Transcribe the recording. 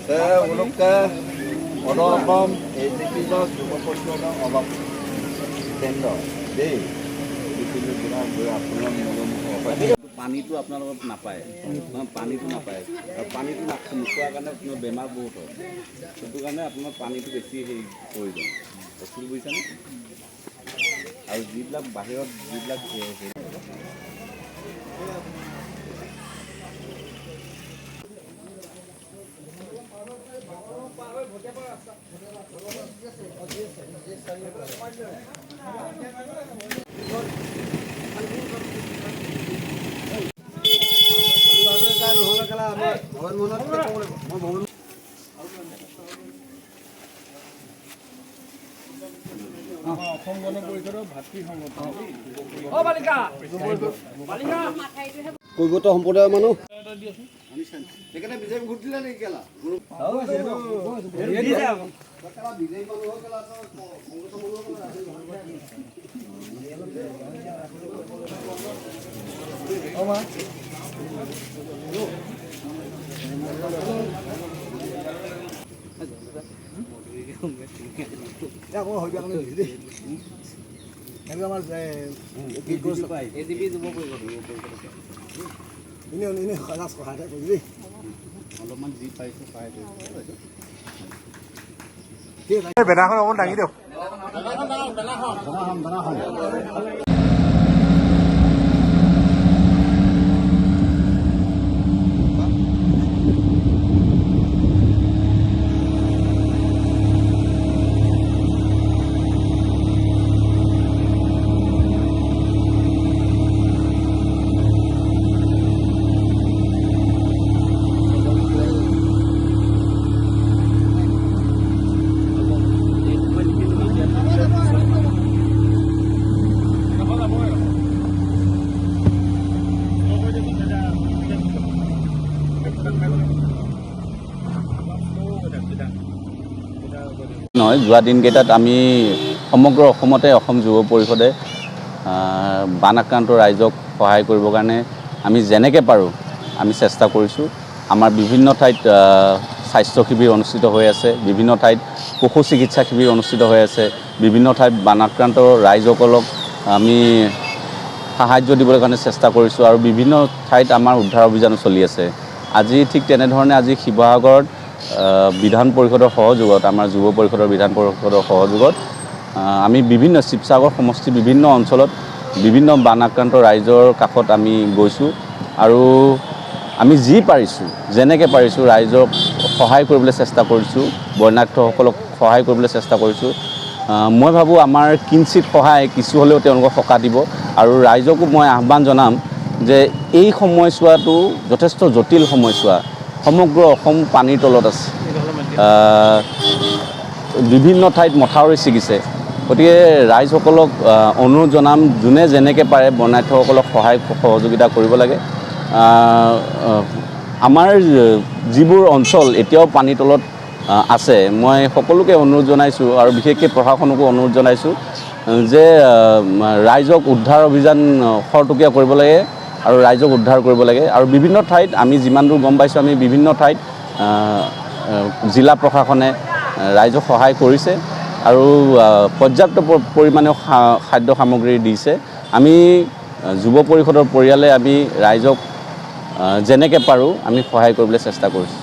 তেওঁলোকে সদৌ অসম এ G P যুৱ পৰিষদৰ অলপ কেন্দ্ৰ দেই। পানীটো আপোনালোকৰ নাপায়, পানীটো নাপায় আৰু পানীটো নোপোৱাৰ কাৰণে আপোনাৰ বেমাৰ বহুত হয়। সেইটো কাৰণে আপোনাৰ পানীটো বেছি হেৰি প্ৰয়োজন, বস্তুটো বুজিছেনে? আৰু যিবিলাক বাহিৰত যিবিলাক কৈৱৰ্ত সম্প্ৰদায়ৰ মানুহ। অলপমান যি পাৰিছোঁ সহায় কৰিছোঁ। বেনাৰখন অকণ দাঙি দিয়ক। নহয়, যোৱা দিনকেইটাত আমি সমগ্ৰ অসমতে অসম যুৱ পৰিষদে বান আক্ৰান্ত ৰাইজক সহায় কৰিবৰ কাৰণে আমি যেনেকৈ পাৰোঁ আমি চেষ্টা কৰিছোঁ। আমাৰ বিভিন্ন ঠাইত স্বাস্থ্য শিবিৰ অনুষ্ঠিত হৈ আছে, বিভিন্ন ঠাইত পশু চিকিৎসা শিবিৰ অনুষ্ঠিত হৈ আছে, বিভিন্ন ঠাইত বান আক্ৰান্ত ৰাইজসকলক আমি সাহাৰ্য দিবলৈ কাৰণে চেষ্টা কৰিছোঁ আৰু বিভিন্ন ঠাইত আমাৰ উদ্ধাৰ অভিযানো চলি আছে। আজি ঠিক তেনেধৰণে আজি শিৱসাগৰত বিধান পৰিষদৰ সহযোগত, আমাৰ যুৱ পৰিষদৰ বিধান পৰিষদৰ সহযোগত আমি বিভিন্ন শিৱসাগৰ সমষ্টিৰ বিভিন্ন অঞ্চলত বিভিন্ন বান আক্ৰান্ত ৰাইজৰ কাষত আমি গৈছোঁ আৰু আমি যি পাৰিছোঁ, যেনেকৈ পাৰিছোঁ ৰাইজক সহায় কৰিবলৈ চেষ্টা কৰিছোঁ, বন্যাৰ্থসকলক সহায় কৰিবলৈ চেষ্টা কৰিছোঁ। মই ভাবোঁ আমাৰ কিঞ্চিত সহায় কিছু হ'লেও তেওঁলোকক সকাহ দিব আৰু ৰাইজকো মই আহ্বান জনাম যে এই সময়ছোৱাটো যথেষ্ট জটিল সময়ছোৱা, সমগ্ৰ অসম পানীৰ তলত আছে, বিভিন্ন ঠাইত মথাউৰি ছিগিছে। গতিকে ৰাইজসকলক অনুৰোধ জনাম যোনে যেনেকৈ পাৰে বন্যাৰ্থসকলক সহায় সহযোগিতা কৰিব লাগে। আমাৰ যিবোৰ অঞ্চল এতিয়াও পানীৰ তলত আছে, মই সকলোকে অনুৰোধ জনাইছোঁ আৰু বিশেষকৈ প্ৰশাসনকো অনুৰোধ জনাইছোঁ যে ৰাইজক উদ্ধাৰ অভিযান খৰতকীয়া কৰিব লাগে আৰু ৰাইজক উদ্ধাৰ কৰিব লাগে। আৰু বিভিন্ন ঠাইত আমি যিমান দূৰ গম পাইছোঁ, আমি বিভিন্ন ঠাইত জিলা প্ৰশাসনে ৰাইজক সহায় কৰিছে আৰু পৰ্যাপ্ত পৰিমাণেও খাদ্য সামগ্ৰী দিছে। আমি যুৱ পৰিষদৰ পৰিয়ালে আমি ৰাইজক যেনেকৈ পাৰোঁ আমি সহায় কৰিবলৈ চেষ্টা কৰিছোঁ।